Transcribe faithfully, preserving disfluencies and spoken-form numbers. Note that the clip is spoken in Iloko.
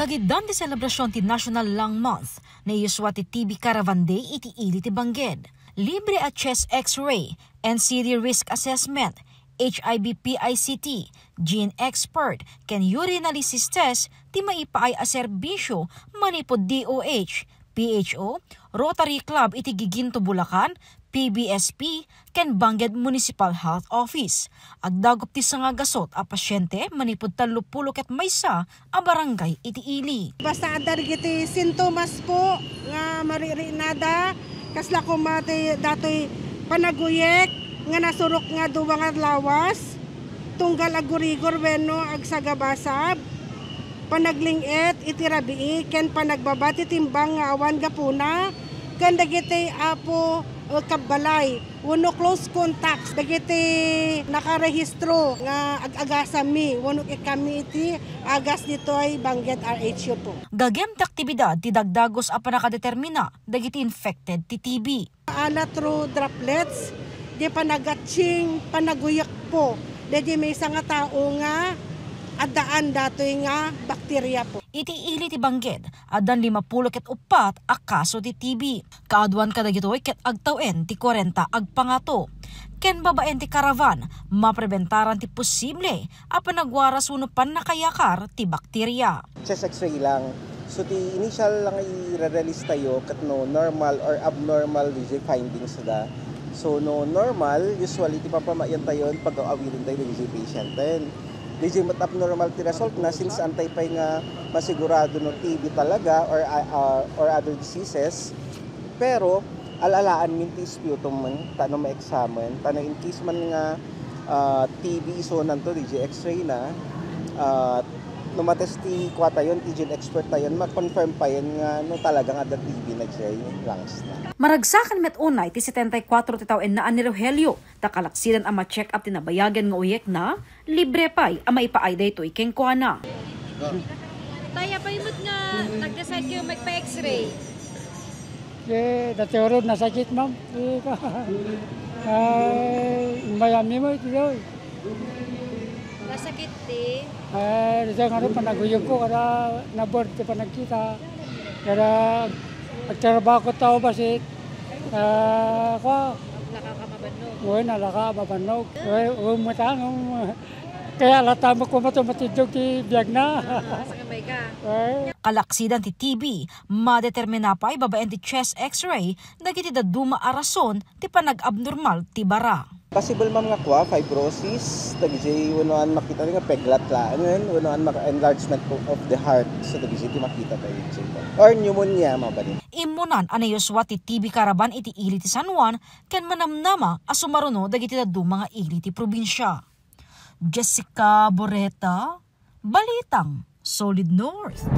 Giddan ti selebrasion ti National Lung Month, naiyuswa ti T B Caravan Day iti ili ti Bangged. Libre a chest X-ray, N C D risk assessment, H I V P I C T, gene expert, ken urinalysis test ti maipaay a serbisio manipud D O H, P H O, Rotary Club iti Giginto, Bulacan, P B S P, ken Bangged Municipal Health Office. Agdagop ti sanga gasut a pasiente manipud tallopulo ket maysa a barangay iti ili. Basta adda dagiti sintomas po nga maririnada, kasla koma ti datoy panaguyek nga nasurok nga dua nga lawas, tunggal aggurigor wenno agsagabasab, panagling-et iti rabii, ken panagbaba ti timbang nga awan gapuna, ken dagiti apo, eh, kabbalay wenno close contacts dagiti nakarehistro nga ag-agasanmi wenno ikkami iti agas ditoy Bangged R H U po. Gagem ti aktibidad ti dagdagus a pannakadetermina dagiti infected ti T B. Ala through droplets, di panagatching, panaguyek po, dagiti maysa nga tao nga addaan datoy nga bakterya po. Iti ili ti Bangged, addan limapulo ket uppat a kaso ti T B. Kaaduan kadagitoy ket agtawen ti kuarenta agpangato. Ken babaen ti karavan, mapreventaran ti posible a panagwaras wenno pannakayakar ti bakterya. Chest X-ray lang. So, ti initial lang i-release tayo ket no normal or abnormal, D J, findings da. So, no normal, usually, ti papamayan tayo, pag-aawiden tayo, D J, patient. Then, D J, mat abnormal ti result na, since antay pay nga masigurado no T B talaga or, ah, ah, or other diseases. Pero, al-alaanmi ti sputum man, ta no ma-examine, ta no in case man nga, ah, T B isunanto, D J, X-ray na, ah, no matest ti kuatayon, ti gene expert tayon, ma-confirm payen nga no talagang adda T B na jay lungs na. Maragsakan met unay ti setenta y kuatro ti tawen-naan ni Rogelio, ta kalaksidan a ma-check up ti nabayagen nga uyekna, libre pay a maipaay daytoy kenkuana. Tay, apay met nga nag-decide kayo magpa-X-ray? Eh, dati urod nasakit, ma'am. Eh, ka-, ay, Miami mo iti doy. Nasakit ti? Eh, dito nga rin, panaguyog ko, kada nabor ti panagkita. Kada agtrabaho ko tao basit, ah, kwa, Nakakamabannog. Uy, nalaka, mabannog. Uy, umatang, um, kaya lata mo kumato matidog ti biag na. Sa kamay ka. Uy. Kalaksidan ti T B, madetermina pay babaen ti chest X-ray dagiti dadduma a rason ti panagabnormal ti bara. Possible, ma'am, nga kua, fibrosis, dagiti unoan makita nga peglat laengen, unoan maka-, enlargement of the heart, so dagiti makita tayo, or pneumonia, mabalin. Immunan a naiuswa ti T B Caravan iti ili ti San Juan ken manamnama a sumaruno dagiti dadduma nga ili ti probinsia. Jessica Boreta, Balitang Solid North.